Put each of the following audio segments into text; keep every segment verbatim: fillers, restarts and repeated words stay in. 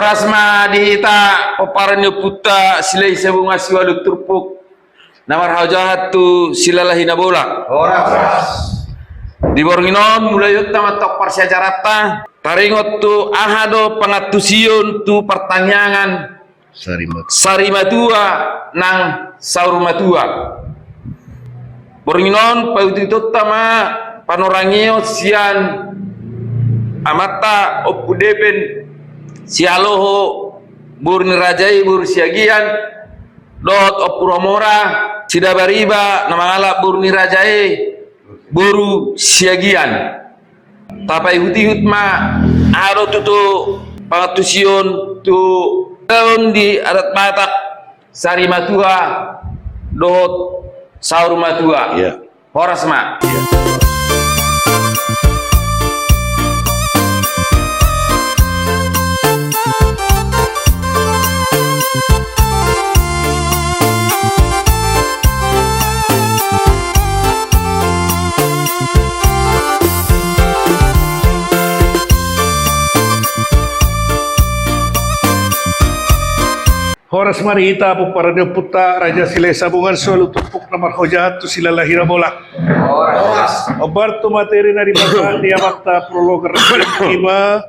Horas ma di hita pomparan ni ompunta Silahi Sabungan siualu turpuk na marhaojahan tu Silalahi Nabolak. Horas. Di borngin on mulai hita mantong parsiajaranta taringot tu aha do pangantusion tu partangiangan Sarimatua. Sarimatua nang saurmatua. Borngin on paihutihutanta ma panorangion sian amanta Ompu Depen Sihaloho boru ni raja i boru Siagian dohot Ompu Romora Sidabariba na mangalap boru ni raja i boru Siagian. Tapaihutihut ma aha do tutu pangantusion tu ulaon di adat Batak sarimatua dohot saurmatua. Iya. Horas ma. Iya. Horas ma di hita pomparan ni ompunta Raja Silahi Sabungan siualu turpuk na marhaojahan tu Silalahi Nabolak. Horas. Hombar tu materi na dibahen ni amanta prologer i ma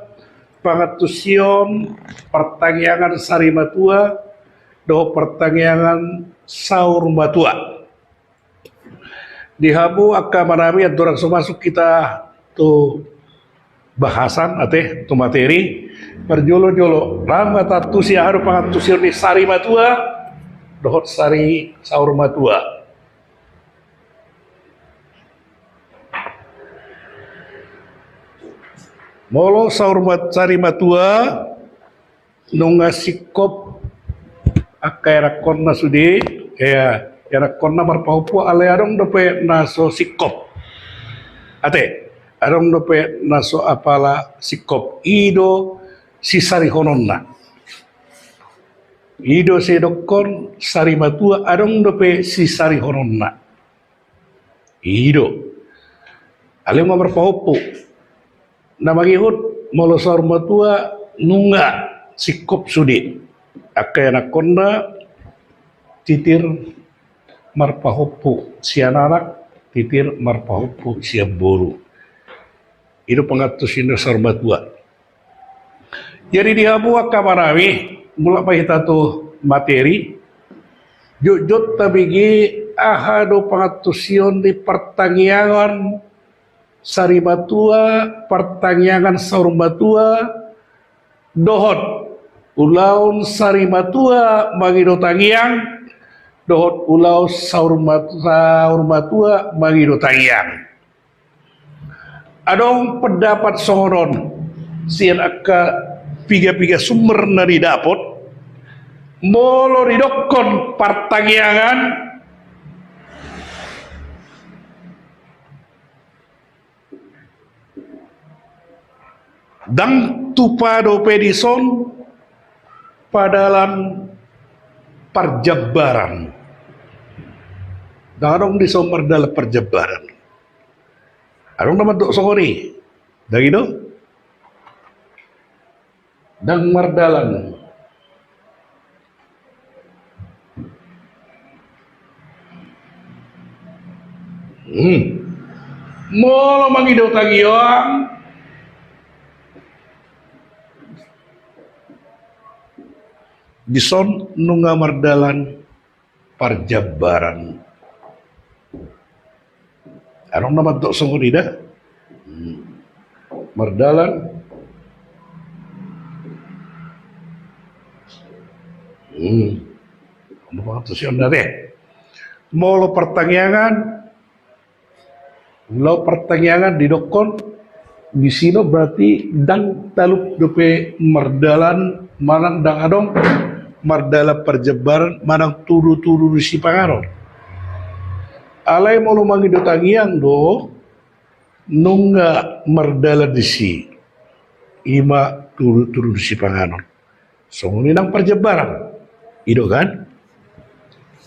pangantusion partangiangan sarimatua dohot partangiangan saurmatua. Di hamu angka amanami, andorang so masuk hita tu bahasan ate, tu materi, parjolo-jolo lam ma taantusi aha do pangantusion ni sarimatua dohot sari saurmatua. Molo saurmat-, sarimatua nunga singkop angka ianakkonna sude, ya, ianakkonna marpahompu, alai adong dope na so singkop. Ate, adong dope na so apala singkop. I do sisarihononna. I do sai didokkon sarimatua, adong dope sisarihononna. I do. Alai nunga marpahompu. Na mangihut molo saurmatua nunga singkop sude. Angka ianakkonna titir marpahompu sian anak, titir marpahompu sian boru. I do pangantusion ni saurmatua. Jadi di hamu angka amanami, mulak ma hita tu materi, jotjot tabege aha do pangantusion ni partangiangan sarimatua, partangiangan saurmatua, dohot ulaon sarimatua mangido tangiang, dohot ulaon saurmat-, saurmatua mangido tangiang. Adong pendapat songon on sian angka piga-piga sumber na didapot, molo didokkon partangiangan, ndang tupa dope dison pardalan parjambaran. Ndang adong dison mardalan parjambaran. Adong na mandok songon i. Ndang i do? Ndang mardalan. Hmm. Molo mangido tangiang, dison nunga mardalan parjambaran. Adong na mandok songon i da. Hmm. Mardalan. Hmm. Adong na mandok songon i da. Molo partangiangan, ulaon partangiangan didokkon, disi do berarti ndang talup dope mardalan manang ndang adong mardalan parjambaran manang tudutudu ni sipanganon. Alai molo mangido tangiang do, nunga mardalan disi, i ma tudutudu ni sipanganon. Songon i nang parjambaran. I do kan?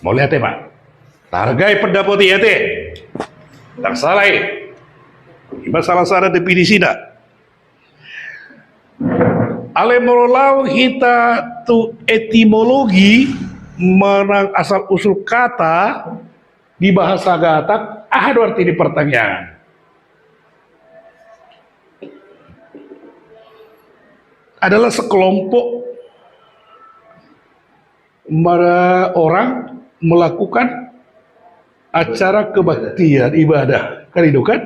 Mauliate ma. Targai pendapat i ate. Ndang sala i. I ma salah sada definisina. Ale molo laho hita tu etimologi manang asal usul kata di bahasa Gatak, aha do arti ni partangiangan? Adalah sekelompok mara orang melakukan acara kebaktian, ibadah. Kan i do kan?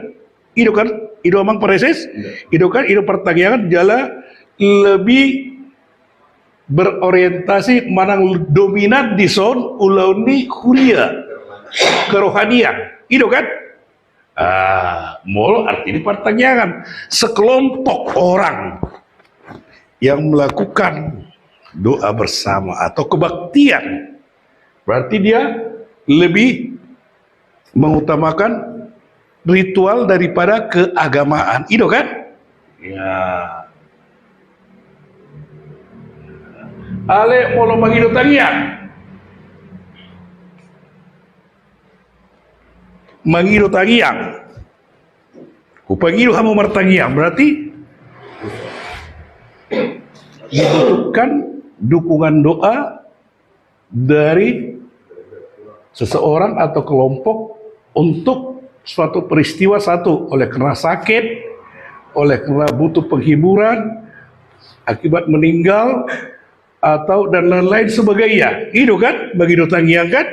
I do kan? I do amang pareses? I do kan? I do partangiangan jala lebih berorientasi manang dominan dison ulaon ni huria kerohanian. I do kan? Ah, molo arti ni partangiangan, sekelompok orang yang melakukan doa bersama atau kebaktian, berarti dia lebih mengutamakan ritual daripada keagamaan. I do kan? Ya. Ale molo mangido tangiang. Mangido tangiang. Hupangido hamu martangiang, berarti dibutuhkan dukungan doa dari seseorang atau kelompok untuk suatu peristiwa satu, oleh karena sakit, oleh karena butuh penghiburan, akibat meninggal, atau dan lain-lain sebagainya. I do kan? Mangido tangiang kan?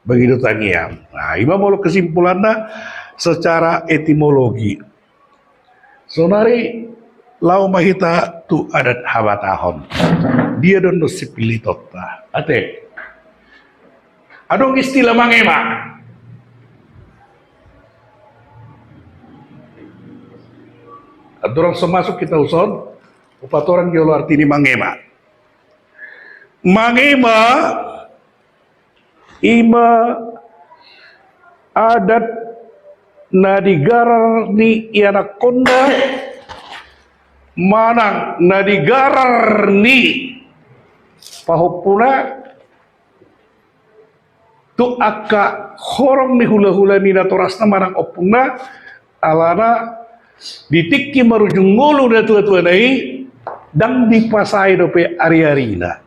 Mangido tangiang. Nah, ima molo kesimpulanna secara etimologi. Sonari laho ma hita tu adat habatahon. Dia do annon sipilitonta. Ate. Adong istilah mangema. Andorang so masuk hita tuson, hupatorang jolo arti ni mangema. Mangema ima adat na digarar ni ianakhonna manang na digarar ni pahompuna tu angka horong ni hulahula ni natorasna manang ompunna, alana di tingki marujung ngolu natuatuana i ndang dipasae dope ariarina.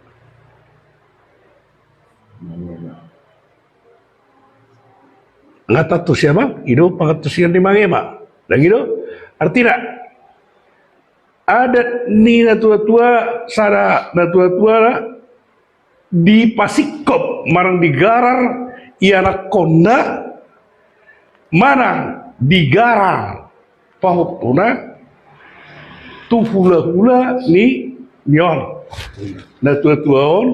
Nga tantu siapa? I do pangantusion ni mangema. Ndang i do? Artina adat ni natuatua, sada natuatua dipasingkop manang digarar ianakhonna manang digarar pahompuna tu hulahula ni, ni on, natuatua on,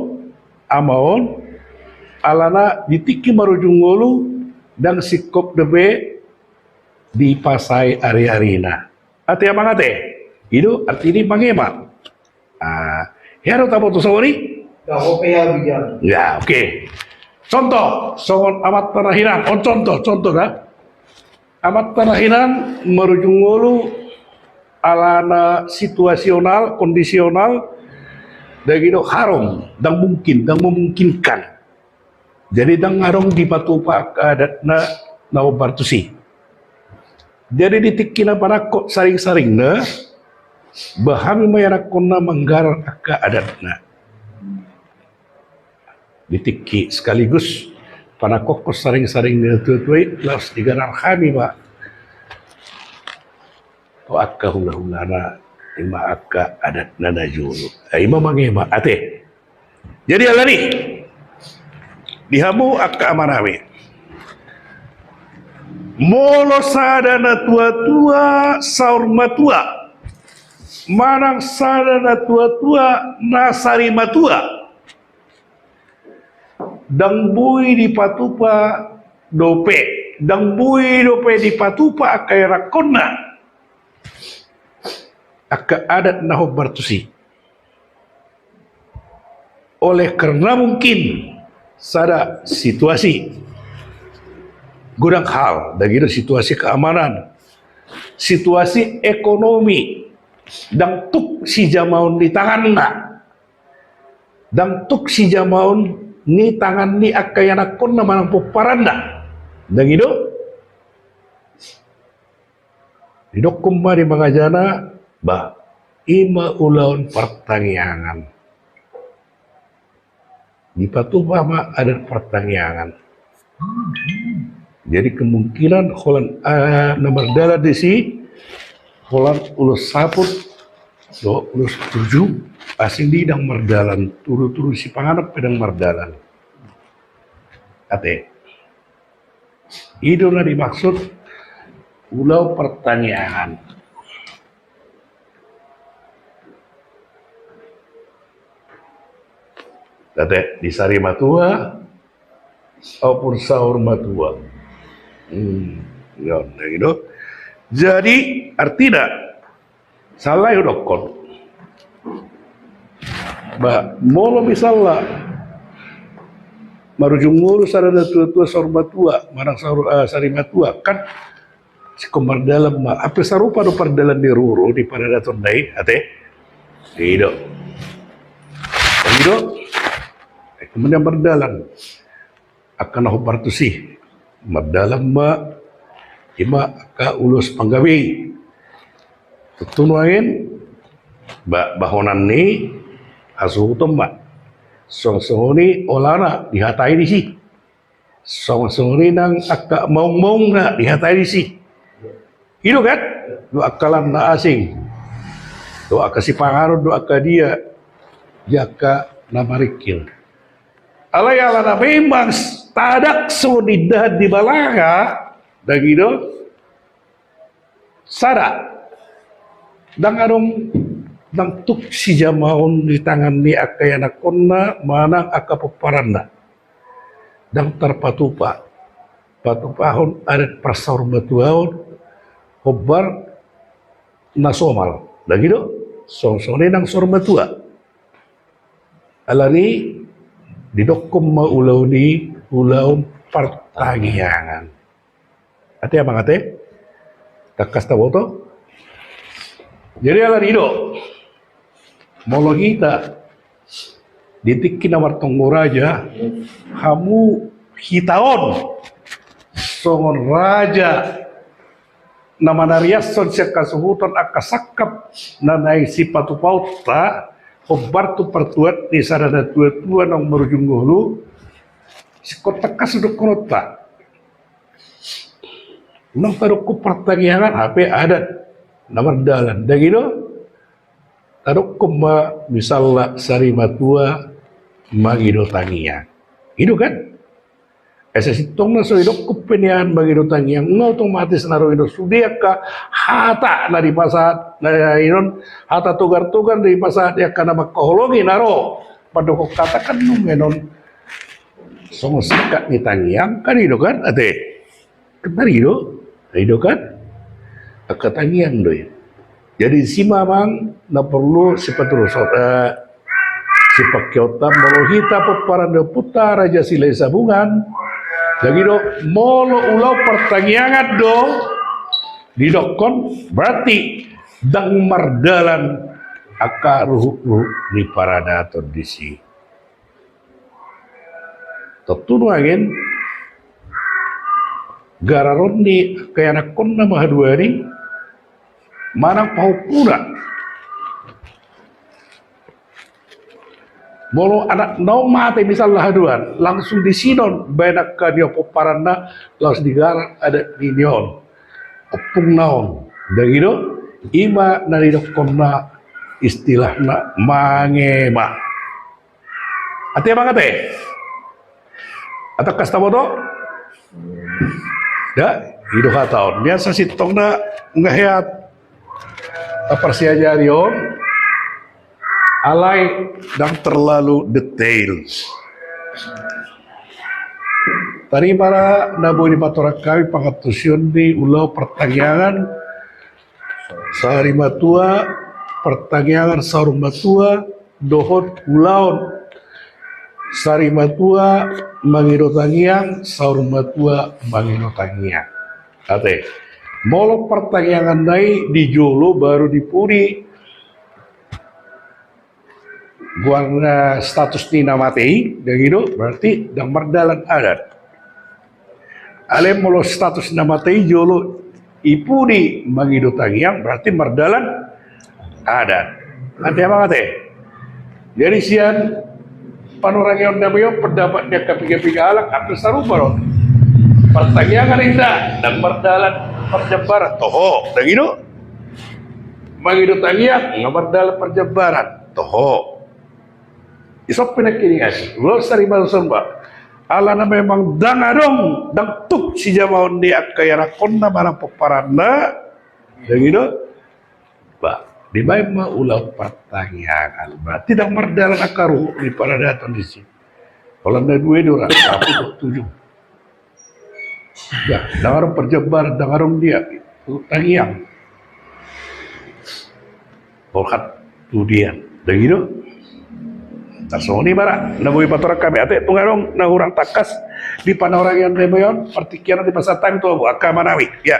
ama on, alana di tingki marujung ngolu ndang singkop dope dipasae ariarina. Ate amang ate, i do arti ni mangema. Ah, hea do taboto songon i? Ya, oke. Contoh, songon amanta na hinan, on contoh, contoh da. Amanta na hinan marujung ngolu alana situasional, kondisional, ndang i do harom, ndang mungkin, ndang memungkinkan. Jadi ndang adong dipatupa angka adatna na hombar tusi. Jadi di tingki na panangkok saringsaringna, ba hami ma ianakhonna manggarar angka adatna. Di tingki sekaligus panangkokhon saringsaring ni natuatua i, laos digarar hami ma tu angka hulahulana, ima angka adatna na jolo. Ima mangema, ate. Jadi alani, di hamu angka amanami, molo sada natuatua saur matua manang sada natuatua na sari matua, ndang boi dipatupa dope, ndang boi dope dipatupa angka ianakhonna angka adat na hombar tusi. Oleh karena mungkin sada situasi godang hal, ndang i do situasi keamanan, situasi ekonomi, ndang tuk sijamaon ni tanganna, ndang tuk sijamaon ni tangan ni angka ianakhonna manang pomparanna. Ndang i do? Didokkon ma di mangajana, ba, Ima ulaon partangiangan. Dipatupa ma adat partangiangan. Jadi kemungkinan holan, eh, na mardalan disi, holan ulos saput dohot ulos tuju, asing di ndang mardalan, tudu-tudu sipanganon pe ndang mardalan. Ate. I do na dimaksud ulaon partangiangan. Ate, di sari matua maupun saur matua. Hmm, ya, gitu. Jadi, artina, sala hudokkon. Ba, molo misalna marujung ngolu sada na tua-tua saur matua, manang saur, eh, sari matua, kan singkop mardalan ma, hampir sarupa do pardalan ni ruru di paradaton na i, ate? I do. I do. Eh, kemudian mardalan. Angka na hombar tusi. Mardalan ma, ima angka ulos panggabei. Tontu nuaeng, ba, bahonan ni hasuhuton ma. Songon-songon i olana dihatai disi. Songon-songon i nang angka maung-maungna dihatai disi. I do kan? Dohot angka lan na asing. Dohot angka sipanganon, dohot angka dia. Di angka na maringkil. Alai ala na memang tadak songon indahan di balanga, ndang i do. Sada. Ndang adong, ndang tuk sijamaon di tangan ni angka ianakkonna, manang angka pomparanna. Ndang tarpatupa. Patupahon adat parsaurmatuaon, hombar na somal. Ndang i do, songon-songon i nang saurmatua. Alani didokkon ma ulaon i, ulaon partangiangan. Ate amang ate, tangkas taboto. Jadi alani do, molo hita di tingki na martonggo raja, hamu hita on songon raja na manariashon sian hasuhuton angka sangkap na naeng sipatupaonta, hombar tu partuat ni sada na tua-tua naung marujung ngolu, singkop tangkas dohononta. Unang tadokkon partangiangan hape adat na mardalan. Ndang i do? Tadokkon ma misalna sari matua mangido tangiang. I do kan? Asa sintongna so didokkon pe nian mangido tangiang, nga otomatis na ro i do sude angka hata na dipasahat, na inon, hata togar-togar na dipasahat ni angka na mangkaholongi na ro. Mandok hata kan nunga inon songon singkat ni tangiang, kan i do kan, ate? Kan i do, i do kan? Angka tangiang do i. Jadi disi ma amang na porlu sipaturushon, eh, sipangkeonta molo hita pomparan ni ompunta Raja Silahisabungan. Jadi do, molo ulaon partangiangan do didokkon, berarti ndang mardalan angka ruhut-ruhut ni paradaton disi. Tontu nuaeng gararon ni angka ianakkonna ma haduan i manang pahompuna. Molo anakna on mate misalna haduan, langsung disi do baen angka ni pomparanna, laos digarar adat ni on, ompungna on. Ndang i do? I ma na didokkonna istilahna mangema. Ate amang ate? Tangkas taboto? Ya, i do hata on. Biasa sintongna nga hea taparsiajari on, alai ndang terlalu details. Tadi ma na boi dipatorang hami pangantusion ni ulaon partangiangan sari matua, partangiangan saur matua, dohot ulaon sari matua mangido tangiang, saur matua mangido tangiang. Ate, molo partangiangan na i di jolo baru di pudi, goarna status ni na mate i, ndang i do, berarti ndang mardalan adat. Alai molo status na mate i jolo i pudi mangido tangiang, berarti mardalan Adat. Ate, amang ate. Jadi sian panorangion damai on, pendapat ni angka piga-piga halak hampir sarupa do. Partangiangan inda, ndang mardalan parjambaran, toho, ndang i do. Mangido tangiang, nga mardalan parjambaran, toho. Isop pinangkiningan. Ulos sari manuson ba. Alana memang ndang adong, ndang tuk sijamaon ni angka ianakkonna manang pomparanna. Ndang i do. Ba, dibaen ma ulaon partangiangan. Berarti ndang mardalan angka ruhut ni paradaton disi. Holan na dua i do ra, sapu dohot tujung. Ya, ndang adong parjambaran, ndang adong dia. Tangiang. Borhat tu dia. Ndang i do. Tarsongon i ma ra, na boi patorang hami. Ate, tung adong na hurang tangkas di panorangion damai on, partingkian on dipasahat hami tu hamu angka amanami. Ya.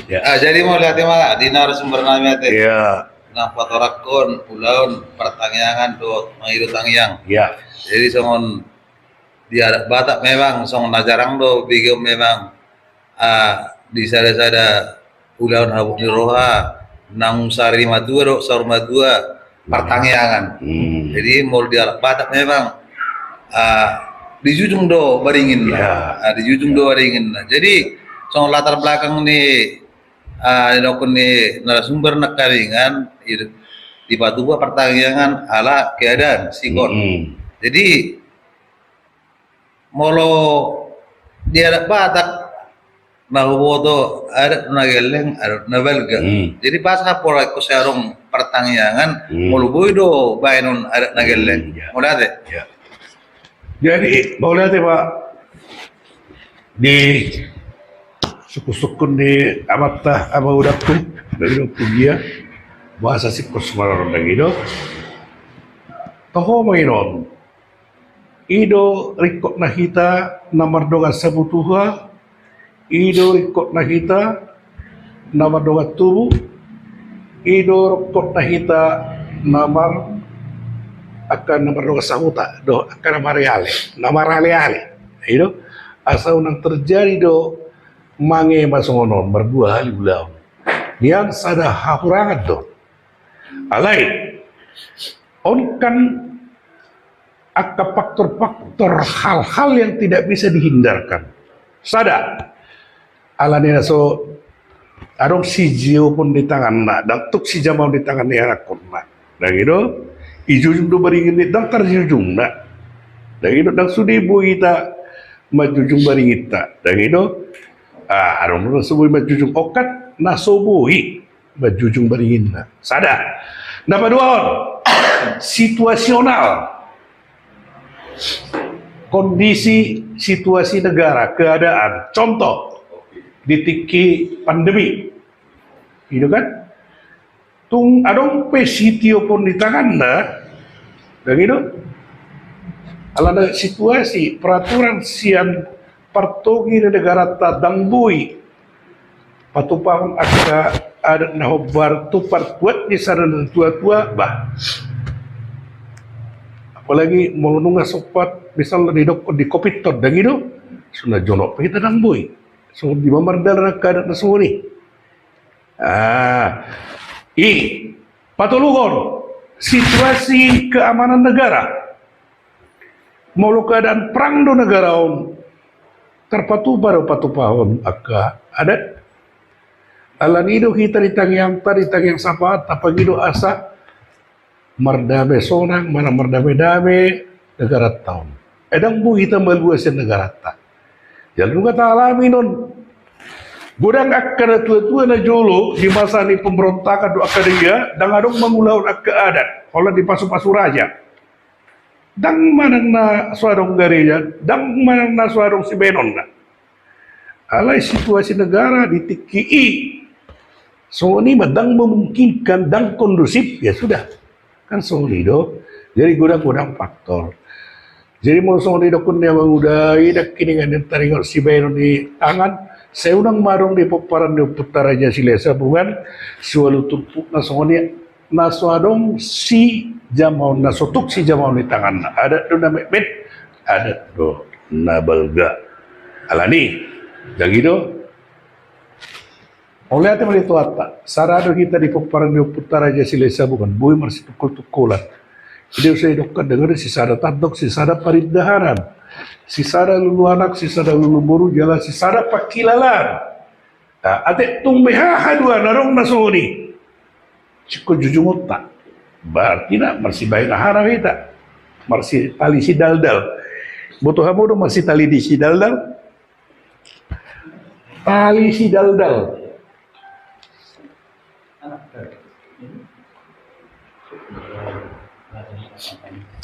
Ya. Ah, jadi mauliate ma di narasumber nami, ate. Ya. Nang patorangkon ulaon partangiangan dohot mangido tangiang. Ya. Jadi songon di adat Batak memang songon na jarang do bege on memang, ah, di sada-sada ulaon habot ni roha, naung sari matua dohot saur matua, partangiangan. Hmm. Jadi molo di adat Batak memang, ah, dijujung do baringinna. Ya. Ah, dijujung do baringinna. Jadi songon latar belakang ni, ah, didokkon ni narasumber nangkaningan, i do, dipatupa partangiangan ala keadaan sikon. Hmm. Jadi molo di adat Batak, na huboto adat na gelleng, adat na balga. Hmm. Jadi pas hapola ingkon sai adong partangiangan, hmm, molo boi do baenon adat na gelleng. Hmm, ya. Mauliate. Ya. Jadi mauliate, Pak, di sungkun-sungkun ni amanta, ama udakku, dari dokter dia, bahasa sikos mararon lagi do. Toho ma inon. I do ringkotna hita na mardongan sabutuha, i do ringkotna hita na mardongan tubu, i do ringkotna hita na mar-, angka na mardongan sahuta, do angka na maraleale, na maraleale. I do, asa unang terjadi do mange ma songon on, mardua hali ulaon. Nian sada hahurangan do. Alai, on kan angka faktor-faktor hal-hal yang tidak bisa dihindarkan. Sada, alani na so adong sijiopon di tanganna, ndang tuk sijamaon di tangan ni ianakkonna. Ndang i do, dijujung do baringin ni, ndang tarjujungna. Ndang i do, ndang sude boi hita manjujung baringinta. Ndang i do, ah, adong do na so boi manjujung, on kan na so boi manjujung baringinna. Sada. Na paduahon, situasional. Kondisi situasi negara, keadaan. Contoh, di tingki pandemi. I do kan? Tung adong pe sitiopon di tanganna, ndang i do. Alana situasi, peraturan sian partogi ni negaranta ndang boi patupahon angka adat na hombar tu partuat ni sada na tua-tua, bah. Apalagi molo nunga sompat misalna didokkon di covid on, ndang i do, so na jonok pe hita ndang boi. Songon dia ma mardalan angka adat na songon i. Ah, i, patoluhon, situasi keamanan negara. Molo keadaan perang do negara on, tarpatupa do patupahon angka adat. Alani i do hita di tangiangta, di tangiang sapaat, tapangido asa mardame sonang, manang mardame-dame negaranta on. Ai ndang boi hita malua sian negaranta. Jala nunga taalami non. Godang angka na tua-tua na jolo di masa ni pemberontakan do angka dia, ndang adong mangulahon angka adat. Holan dipasu-pasu raja. Ndang manang na so adong gareja, ndang manang na so adong sibaenonna. Alai situasi negara di tingki i songon i ma, ndang memungkinkan, ndang kondusif, ya sudah. Kan songon i do. Jadi godang-godang faktor. Jadi molo songon didokkon ni amang uda i, nangkiningan, taringot sibaenon ni tangan, sai unang ma adong di pomparan ni ompunta Raja Silahisabungan, siualu turpukna songon i, na so adong sijamaon, na so tuk sijamaon ni tanganna. Adat do na metmet, adat do na balga. Alani, jadi do, Mauliate ma di Tuhanta. Sada do hita di pomparan ni ompunta Raja Silahisabungan, boi marsitungkol-tungkolan. Jadi, sai didok, dang adong sisada tandok, sisada parindahanan, sisada lulu anak, sisada lulu boru, jala sisada pangkilalaan. Nah, ate tung beha haduan adong na songon i, singkon jujungonta. Berarti na marsibahen aha nama hita? Marsitali sidaldal. Boto hamu do marsitali di sidaldal? Tali sidaldal.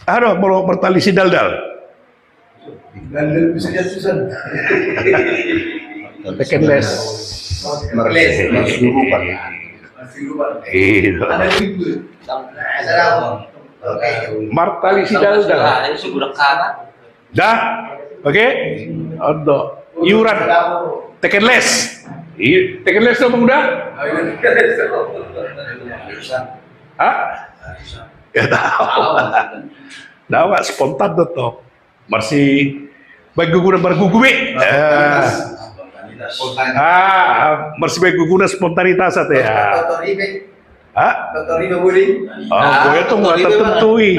Aha do molo martali sidaldal? Teken les. Marsurupan. Iya. Martali sidaldal. Dah? Oke? Ondo. Iuran. Teken les. Iya, teken les do, Bung, dah? Hah? Ya, tahu. Nah, Pak, spontan do, toh. Marsibahen guguna margugumi. Ah, marsibahen guguna spontanitas ate, ya. Hah? Dokter Ripe boleh? Oh, gue itu nggak tertentu i.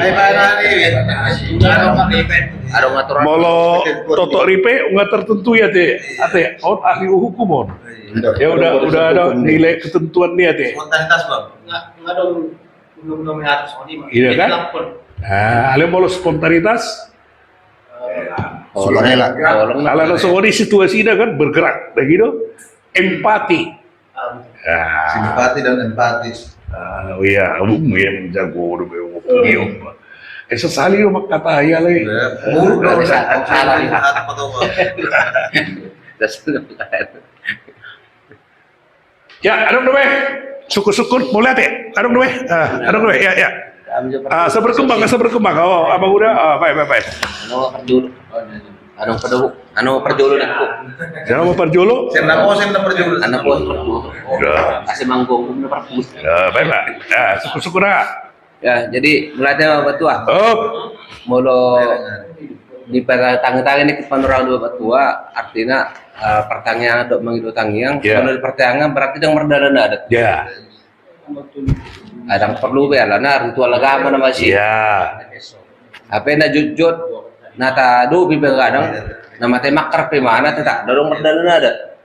Molo Dokter Ripe nggak tertentu i ate, ate, on ahli hukum on. Ya udah, udah ada nilai ketentuan nih ate. Spontanitas, Bang. Nggak, nggak ada undang-undang yang atas, oh, ini, Bang. Iya kan? Nah, ale molo spontanitas. Alana songon i situasina kan bergerak, begitu. Empati. Ah. Simpati dan empati. Ah, iya, abang yang jago udah, beo. Eh, sesali lo mak kata ya le. Ya, adong do be. Syukur-syukur, mauliate. Adong do be. Ah, adong do be. Ya, ya. Ah, saberkembang, saberkembang. Oh, abang udah. Ah, baik, baik, baik. Anu parjolo. Anu parjolo. Anu parjolo. Siapa parjolo? Siapa parjolo? Anu parjolo. Ya. Asi manggong, anu parjolo. Ya, baik, Pak. Ya, syukur-syukur, ah. Ya, jadi mauliate ma Bapak Tua. Molo di partangiang-tangiang ni panurangan Bapak Tua, artina, eh, partangiangan dohot mangido tangiang, molo di partangiangan berarti dang mardalan adat. Ya. Dang porlu be alana ritual agama na masih. Ya. Hape na jotjot na tadopi be kadang na mate mangkar pe mana tetap dang mardalan adat.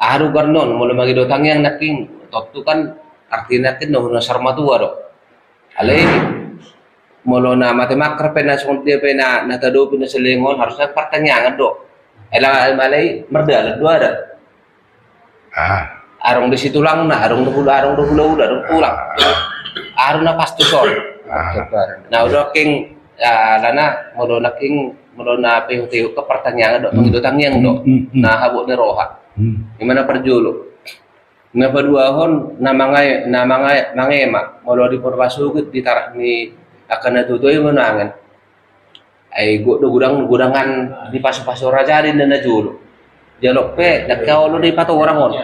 Aha do goarna on, molo mangido tangiang nangkin, tontu kan artina nangkin na saur matua do. Alai molo na mate mangkar pe na songon dia pe na, na tadopi na saleleng on, harusna partangiangan do. Ai alai mardalan do adat. Ah. Adong do situlang na, adong do hula, adong do hula-hula, adong tulang. Aha do na pasti on. Ah. Na udah nangkin, ya, alana molo nangkin, molo na pehu-tehu ke partangiangan do, mangido tangiang do. Hmm, hmm, hmm. Na habot ni roha. Hmm. Ima na parjolo. Na paduahon, na mangae-, na mangae-, mangema, molo di Purbasoget, di tarak ni angka na tuatua i manangen. Ai godang do godang, godangan di pasu-pasu raja di na najolo. Jolo pe, dang olo do i patorang on.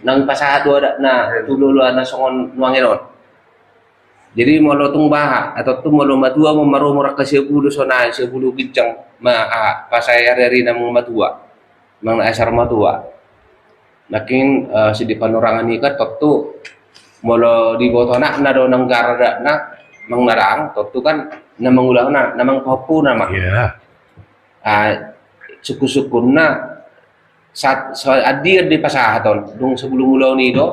Nang pasahat do adat na tu loa-loa na songon nuaeng on. Jadi molo tung baha, atau tung molo matua ma marumur angka sia pulu sonai, sia pulu ginjang, ma, ah, pas ari-ari na matua. Manang na saur matua. Nangkin, eh, sian di panurangan i kan tontu molo diboto anakna do nang garadatna manang na dang, tontu kan na mangulahon na, na mangpahompuna ma. Iya. Ah, sungkun-sungkunna saat, saat dia dipasahat on, dung sebelum ulaon i do,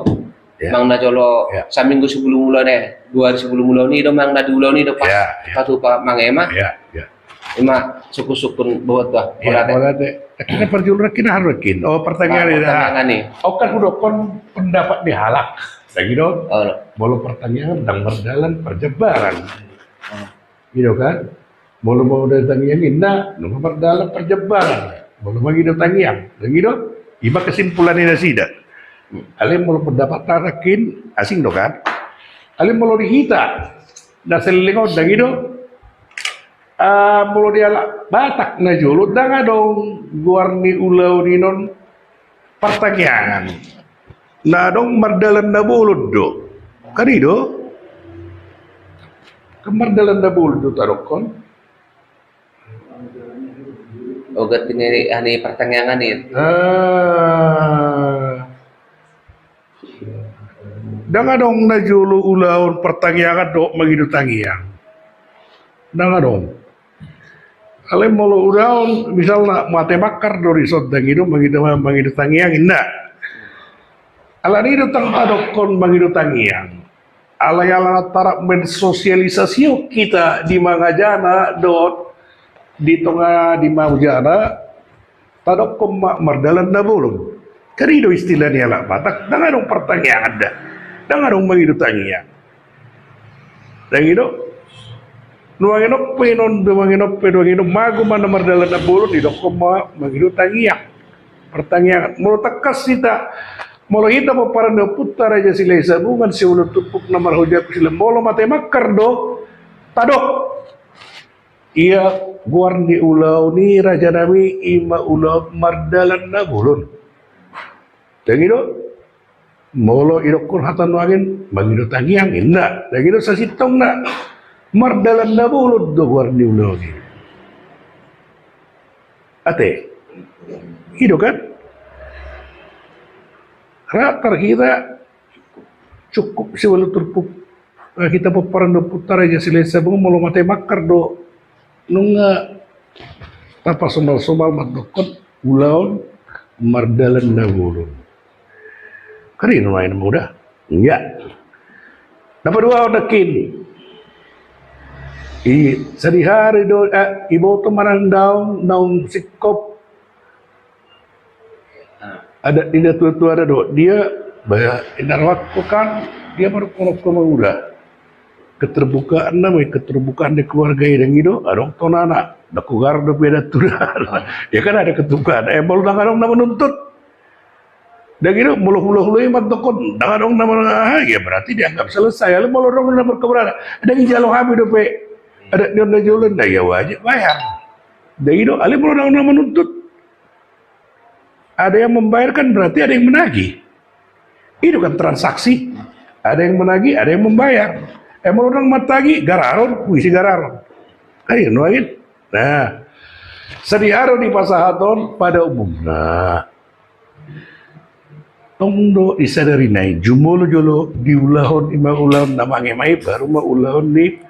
iya, manang na jolo, iya, saminggu sebelum ulaon i, dua hari sebelum ulaon i do, manang na di ulaon i do pas, iya, iya, patupa mangema. Iya, iya. Ima sungkun-sungkun buat bah. Iya, mauliate. Mauliate. Ini parjolo nangkin, aha nangkin? Oh, partangiangan. Ah, ini, partangiangan i. Au kan hudokkon pendapat ni halak. Lagi do. Oh, lo. Molo partangiangan dang mardalan parjambaran. Oh. Gitu kan? Molo mangido tangiang ninna, nunga mardalan parjambaran. Molo mangido tangiang, lagi do. Ima kesimpulan ni nasida. Alai molo pendapat nangkin, asing do kan? Alai molo di hita na saleleng on, dang i do. Ah, molo di halak Batak na jolo, dang adong goar ni ulaon i non partangiangan. Na adong mardalan na bolon do. Kan i do? Kan mardalan na bolon do tadokkon. Ogat ni, ani partangiangan i. Ah. Ndang adong na jolo ulaon partangiangan dohot mangido tangiang. Ndang adong. Alai molo ulaon, misalna mate mangkar do dison, ndang i do mangido, mangido tangiang, inda. Alani do ndang tadokkon mangido tangiang. Alai ala na tarap mensosialisasi hita di mangajana dohot di tonga di maujana, tadokkon ma mardalan na bolon. Kan i do istilah ni halak Batak, ndang adong partangiangan da. Ndang adong mangido tangiang. Ndang i do. Nuaeng on pe, nuaeng on pe, nuaeng on pe, mago ma na mardalan na bolon, didokkon ma mangido tangiang. Partangiangan. Molo tangkas hita, molo hita pomparan ni ompunta Raja Silahisabungan, siulo turpuk na marhojak sila, molo mate mangkar do, tadok. Ia goar ni ulaon i, rajanami, i ma ulaon mardalan na bolon. Ndang i do. Molo idokkon hata nuaeng on mangido tangiang, inda. Ndang i do sasintongna. Mardalan na bolon do goar ni ulaon i. Ate. I do kan? Rap tar hita cukup siulo turpuk. Eh, hita pomparan ni ompunta Raja Silahisabungan, molo mate mangkar do, nunga tapasomalsomal mandokkon ulaon mardalan na bolon. Kan i nuaeng on ma uda. Ia. Na paduahon nangkin. I, sadihari do, eh, iboto manang daong naung singkop. Adat ni natuatuana do, dia, ba, inna rohangku kan, dia marhongkon ma uda. Keterbukaan nama i, keterbukaan di keluarga i, ndang i do, adong tonana, ndang hugarar dope adat tu da. Ya kan ada keterbukaan. Eh, molo ndang adong na manuntut. Ndang i do, molo hulahula i mandokkon, ndang adong na mana, ah, ya berarti dianggap selesai. Alai molo adong na markeberatan, ndang i jalo hami dope. Adat ni on na jolo, ndang, ya wajib bayar. Ndang i do, alai molo ndang adong na manuntut. Ada yang membayar kan berarti ada yang menagih. I do kan transaksi. Ada yang menagih, ada yang membayar. Eh, molo ndang matagi, gararon, huisi gararon. Kan i nuaeng on. Nah, sadihari do dipasahat on pada umumna. Tong do di sadari nai, jumolo jolo diulahon i ma ulaon na mangema i, baru ma ulaon ni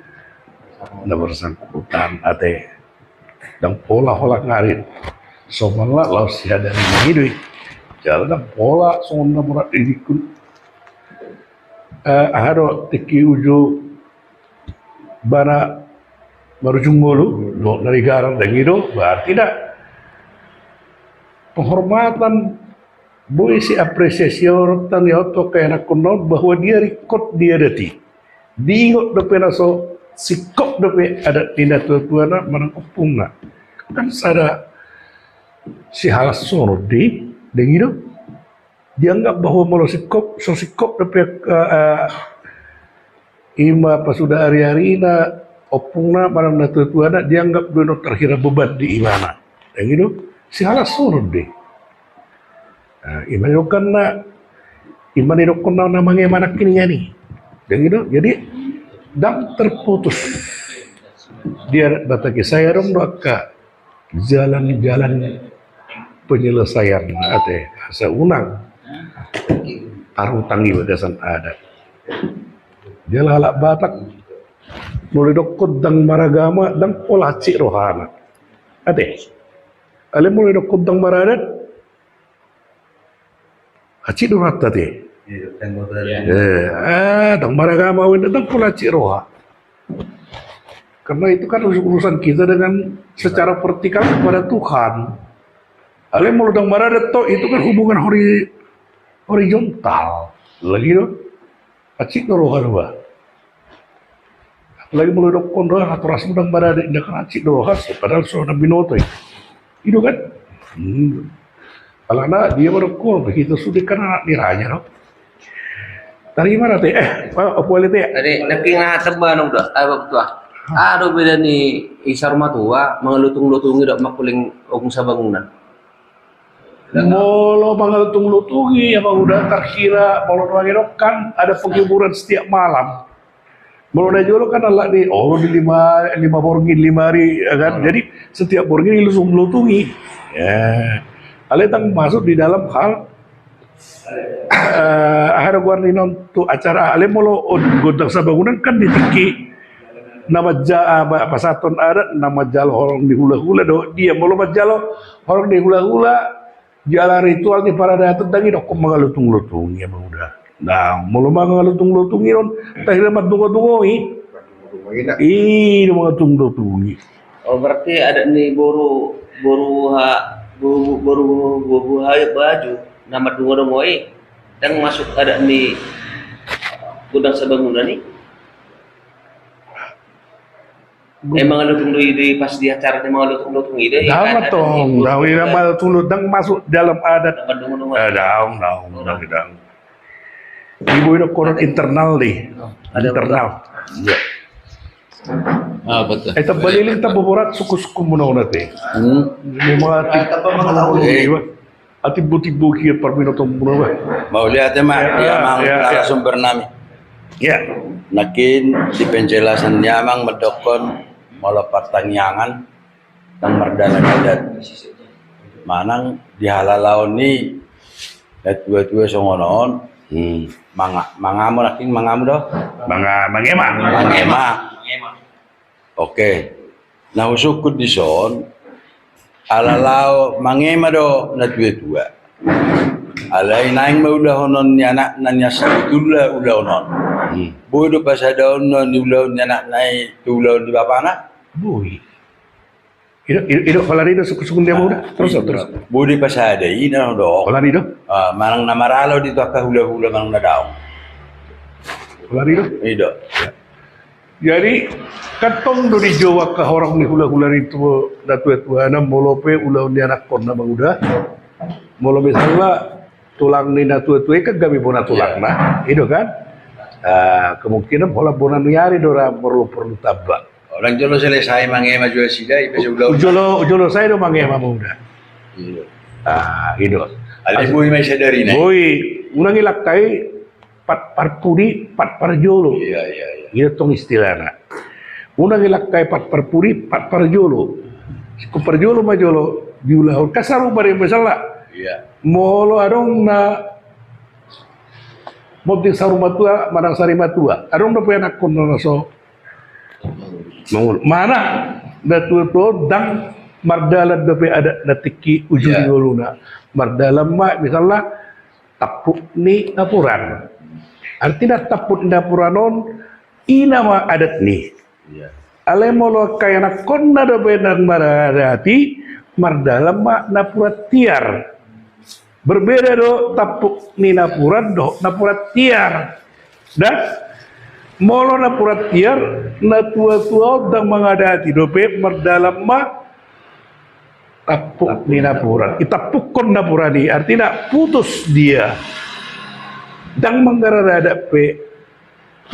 na bersangkutan, ate. Ndang pola holan ngarit. Somalna laos sadari nai do i. Jala ndang pola songon na mora didok. Eh, aha do, tingki uju bana marujung ngolu, do, na digarar, ndang i do, berarti da. Penghormatan, boi si apresiasi on, tangihon tu angka ianakkonna on, bahwa dia ringkot di adat i. Diingot dope na so singkop dope adat ni natuatuana manang ompungna. Kan sada sihalansonon do i, ndang i do. Dianggap bahwa molo singkop, so singkop dope, eh, eh, i ma pasuda ariarina, ompungna manang natuatuana, dianggap do i na terhira beban di ibana. Ndang i do, sihalansonon do i. Nah, i ma nidokkon na, i ma nidokkon na, na mangema nangkiningan i. Ndang i do, jadi ndang terputus. Di adat Batak i, sai adong do angka jalan-jalan penyelesaian, ate, asa unang tarutang i bagasan adat. Jala halak Batak, molo didokkon ndang maragama, ndang pola hansit rohana. Ate. Alai molo didokkon ndang maradat, hansit do rohanta, ate. Iya, ndang maradat. Eh, ah, ndang maragama au, ndang pola hansit roha. Karena itu kan urusan kita dengan secara vertikal kepada Tuhan. Alai molo ndang maradat, toh, itu kan hubungan hori-, horizontal. Lagi do. Hansit do roha do ba. Apalagi molo didokkon do, natorasmu ndang maradat, inda kan hansit do roha, padahal so na binoto i. I do kan? Hmm. Alana dia ma dokkon, begitu sude kan anak ni raja do. Tarima, ate, eh, apa, apa, ate? Tadi, nangkin na tembanong do, apa tua? Aha do beda ni i saur matua, mangalutunglutungi dohot mangkuling ogung sabangunan? Molo mangalutunglutungi, ya, molo udah terkira, molo nuaeng on kan ada penghiburan setiap malam. Molo na jolo kan ala ni, oh, di lima, lima borngin, lima ari, ya kan? Jadi setiap borngin dilutunglutungi. Ya. Alai ndang masuk di dalam hal Eh, aha do goar ni on tu acara, alai molo gondang sabangunan kan di tingki na manjalo, ah, pasahathon adat, na manjalo horong ni hulahula do dia, molo manjalo horong ni hulahula, jala ritual ni paradaton, ndang idokkon mangalutunglutungi, Amang Uda. Nah, molo mangalutunglutungi on, tahe na mandungotungoi. I do mangalutunglutungi. Oh, berarti adat ni boru, boru ha, boru, boru, boru, boru ha, baju na mandungotungoi, ndang masuk adat ni gondang sabangunan i. Emang mangalutunglutungi di, pas di acara ni mangalutunglutungi do i. Ndang, kan, adat ni boru, ndang, ndang masuk dalam adat. Ndang, ndang, ndang. Ibu, idokkon internal di. Internal. Iya. Apa tuh? Eh, tamba leleng, tamba borat, suku-suku muna on ate. Hmm. Memang ate. Tamba mangatahui. Atimbo-timbo hian parminotomuna, bah. Mauliate ma di amang narasumber nami. Nangkin di penjelasan ni amang mandokkon molo partangiangan ndang mardalan adat. Manang di halalaon ni natua-tua songon on. Hmm. Manga-, mangamu nangkin, mangamu do? Manga-, mangema. Mangema. Oke. Na husungkun dison, ala lao mangema do natua-tua. Alai naeng ma ulahonon ni anakna, na sabotulna ulaon on. Hmm. Boi do pasadaonna ni ulaon ni anakna i tu ulaon ni bapana? Boi. Ido, ido, ido, holan i do sungkun-sungkun dia, Amang Uda. Terus, terus. Boi do pasada i, na do. Holan i do. Ah, manang na maralo di tu angka hulahula manang na daong. Holan i do. Ido. Jadi, kan tong do dijou angka horong ni hulahula i tu natua-tuana, molo pe ulaon ni anakkonna, Amang Uda. Molo misalna tulang ni natua-tua i kan gabe bona tulangna, i do kan? Ah, kemungkinan holan bona ni ari do ra porlu-porlu tamba. Ndang jolo selesai mangema jo nasida, i pe ulaon. Jolo, jolo sae do mangema, Amang Uda. Iya. Ah, i do. Alai boi ma i sadari na i. Boi, unang i langka i pat parpudi, pat parjolo. Iya, iya, iya. I do tong istilahna. Unang i langka i pat parpudi, pat parjolo. Singkop parjolo ma jolo diulahon. Kan sarupa do misalna. Iya. Molo adong na monding saur matua manang sari matua, adong dope anakkon na so mangolu. Manang natua-tua on ndang mardalan dope adat na tingki ujung ni ngoluna. Mardalan ma misalna tampuk ni napuran. Artina tampuk ni napuran on, i nama adat ni. Iya. Alai molo angka anakkonna dope ndang mangadati, mardalan ma napuran tiar. Berbeda do tampuk ni napuran dohot napuran tiar. Da, molo napuran tiar, natua-tua on ndang mangadati dope, mardalan ma tampuk ni napuran. Itampukkon napuran i, artina putus dia. Ndang manggarar adat pe,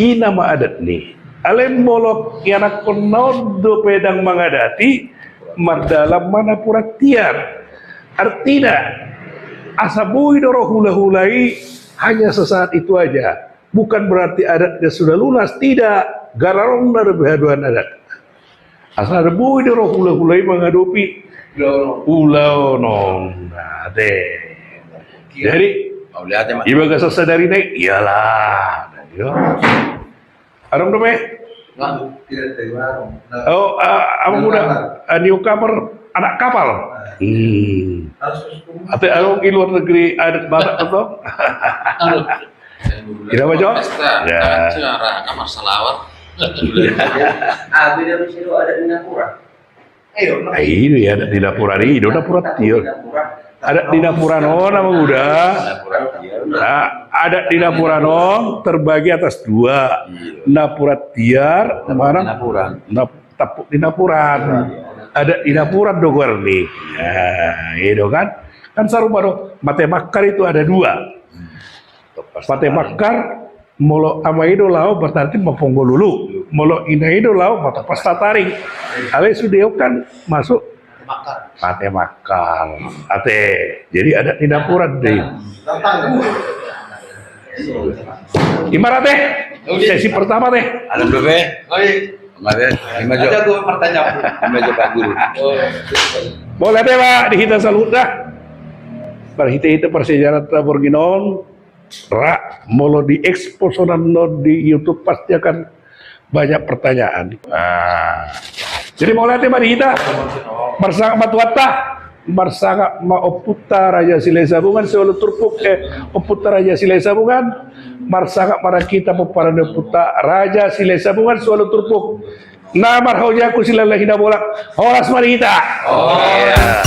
i nama adat ni. Alai molo ianakkonna on dope ndang mangadati, mardalan ma napuran tiar. Artina, asa boi do ro hula-hula i hanya sesaat itu aja. Bukan berarti adatnya sudah lunas, tidak. Gararan na dope haduan adat. Asa boi do ro hula-hula i mangadopi ulaon on. Nah, ate. Jadi, i bagasan sadari na i, iyalah. Adong dope? Oh, ah, apa muda? Ah, newcomer, anak kapal. Hmm. Ate, adong i luar negeri adat Batak atau? Tidak, Pak Jo? Ya. Acara kamar salawat. Ah, beda mesti lo adat ni napuran. Ayo, nah. Ayo, ya, adat ni napuran i do napuran tiar. Adat ni napuran on, Amang Uda. Nah, adat ni napuran on terbagi atas dua. Napuran tiar, mana? Napuran. Nap-, tampuk ni napuran. Adat ni napuran do goar ni. Nah, i do kan? Kan sarupa do, mate mangkar itu ada dua. Mate mangkar, molo ama i do laho, berarti mamponggol ulu. Molo ina i do laho, mate pas tataring. Alai sude on kan masuk mate mangkar. Ate, jadi adat ni napuran do i. Ima ra, ate, sesi pertama, ate. Alhamdulillah. Mari, ima jo. Ada dua pertanyaan. Ima jo, Pak Guru. Boleh, ate, Pak, di hita saluhutna. Marhite-hite parsiajaranta borngin on, Ra, molo di expose on annon di YouTube pasti akan banyak pertanyaan. Ah. Jadi mauliate ma di hita, marsangap ma tu Tuhanta, marsangap ma ompunta Raja Silahisabungan siualu turpuk, eh, ompunta Raja Silahisabungan, marsangap ma di hita pomparan ni ompunta Raja Silahisabungan siualu turpuk. Na marhojangku silalahi na bolak, horas ma di hita. Oh, iya.